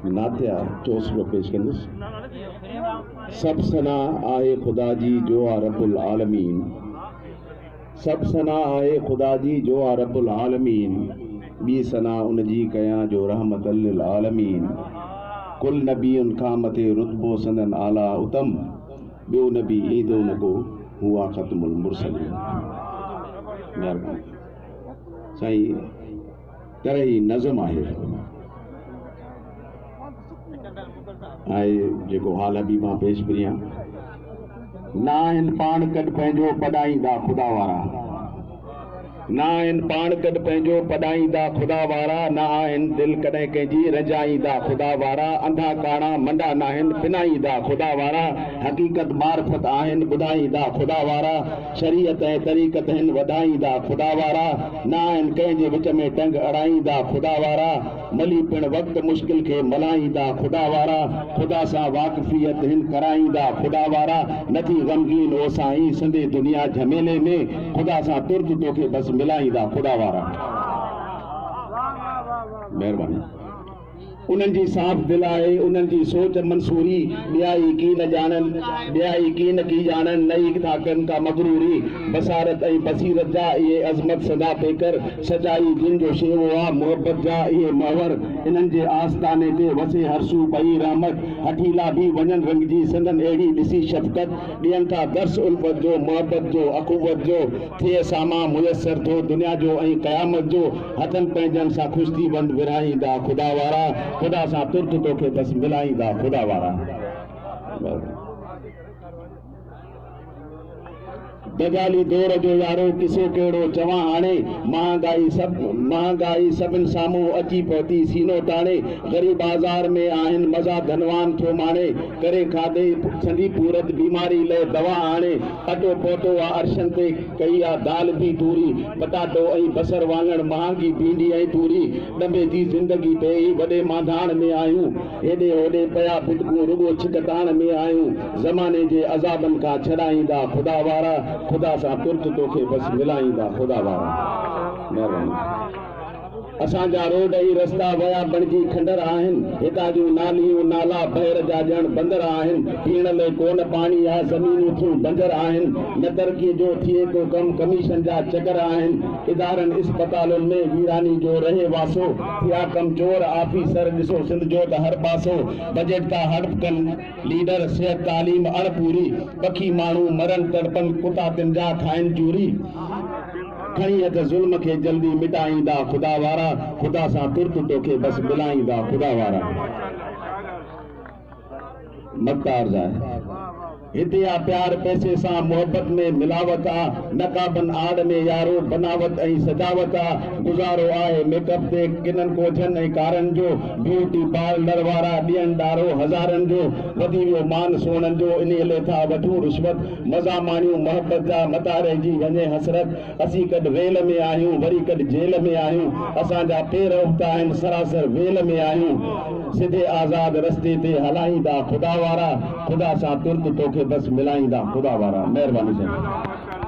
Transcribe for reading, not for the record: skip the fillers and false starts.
نعتيه چوسرو پيش ڪندس. سڀ ثنا آهي خدا جي جو آ رب العالمين، سڀ ثنا آهي خدا جي جو آ رب العالمين، ٻي ثنا ان جي ڪيان جو رحمت للعالمين. ڪل نبين کان مٿي رتبو سندن اعليٰ اتم، ٻيو نبي ايندو نه ڪو هو آ ختم المرسلين. مهرباني سائين. طرح هي نظم آهي ۽ جيڪو حال حبيب مان پيش پريان. نه آهن پاڻ ڪڏ پنهنجو پڏائيندا خدا وارا، نه آهن پاڻ ڪڏ پنهنجو پڏائيندا خدا وارا، نه آهن دل ڪڏهن ڪنهن جي رنجائيندا خدا وارا، انڌا ڪاڻا منڊا ناهن پنائيندا خدا وارا، حقيقت معرفت آهن ٻڌائيندا خدا وارا، شريعت ۽ طريقت هن وڌائيندا خدا وارا، نه آهن ڪنهن جي وچ ۾ ٽنگ اڙائيندا خدا وارا، ملي پڻ وقت مشڪل کي ملهائيندا خدا وارا، خدا سان واقفيت هن ڪرائيندا خدا وارا، نه ٿي غمگين او سائين سندي دنيا جهميلي ۾، خدا سان ترت توکي بس ملائيندا خدا وارا. مهرباني. انهن جي صاف دل آهي، انهن جي سوچ منصوري، ٻيا ئي ڪي نه ڄاڻن، ٻيا ئي ڪي نه ڪي ڄاڻن، نه ئي ٿا ڪن ڪا مغروري. بصارت ۽ بصيرت جا اهي عظمت سندا پيڪر، سچائي جن جو شيوو آ، محبت جا اهي محور، انهن جي آستاني تي وسي هر سو پئي رحمت، هٺيلا به وڃن رڱجي سندن اهڙي ڏسي شفقت، ڏين ٿا درس الفت جو، محبت جو، اخوت جو، ٿئي سامان ميسر ٿو دنيا جو ۽ قيامت جو، هٿن پنهنجن سان خوش ٿي ونڊ ورهائيندا خدا وارا، خدا سان ترت توکي بس ملائيندا خدا وارا. دجالي دور جو يارو قصو ڪهڙو چوان هاڻي، مهانگائي سڀ مهانگائي سڀن سامهون اچي پهتي سينو تاڻي، غريب آزار ۾ آهن مزا ڌنوان ٿو ماڻي، ڪري کاڌي سندي پورت بيماري لئه دوا آڻي، اٽو پهتو آ عرشن تي ڪئي آ دال به توري، پٽاٽو ۽ بصر واڱڻ مهانگي ڀينڊي ۽ توري، ڏنڀي ٿي زندگي پيئي وڏي مانڌاڻ ۾ آهيون، هيڏي هوڏي پيا ڀٽڪون رڳو ڇڪتاڻ ۾ آهيون، زماني جي عذابن کان ڇڏائيندا خدا وارا، خدا سان ترت توکي بس ملائيندا خدا وارا. مهرباني. اسان جا روڊ ۽ رستا ويا بڻجي کنڊر آهن، هتان جون ناليون نالا بحر جا ڄڻ بندر آهن، پيئڻ لئه ڪونه پاڻي آ، زمينون ٿيون بنجر آهن، نه ترقي جو ٿئي ڪو ڪم، ڪميشن جا چڪر آهن، ادارن اسپتالن ۾ ويراني جو رهي واسو، ٿيا ڪم چور آفيسر ڏسو سنڌ جو ته هر پاسو، بجيٽ ٿا هڙپ ڪن ليڊر، صحت تعليم اڻ پوري، پکي ماڻهو مرن تڙپن ڪتا تن جا کائن چوري. کڻي هٿ ظلم کي جلدي مٽائيندا خدا وارا، خدا سان ترت توکي بس ملائيندا خدا وارا. مقطع عرض آهي. هتي آ پيار پئسي سان محبت ۾ ملاوت آ، نقابن آڙ ۾ يارو بناوت ۽ سجاوت آ، گذارو آهي ميڪ اپ تي ڪنن ڪوجهن ۽ ڪارن جو، بيوٽي پارلر وارا ڏين ڏارو هزارن جو، وڌي ويو مان سهڻن جو انهي لئه ٿا وٺون رشوت، مزا ماڻيون محبت جا، متان رهجي وڃي حسرت. اسين ڪڏ ريل ۾ آهيون، وري ڪڏ جيل ۾ آهيون. اسان جا پير ابتا آهن، سراسر ويل ۾ آهيون. سڌي آزاد رستي تي هلائيندا خدا وارا، خدا سان ترت توکي بس ملائيندا خدا وارا. مهرباني سائين.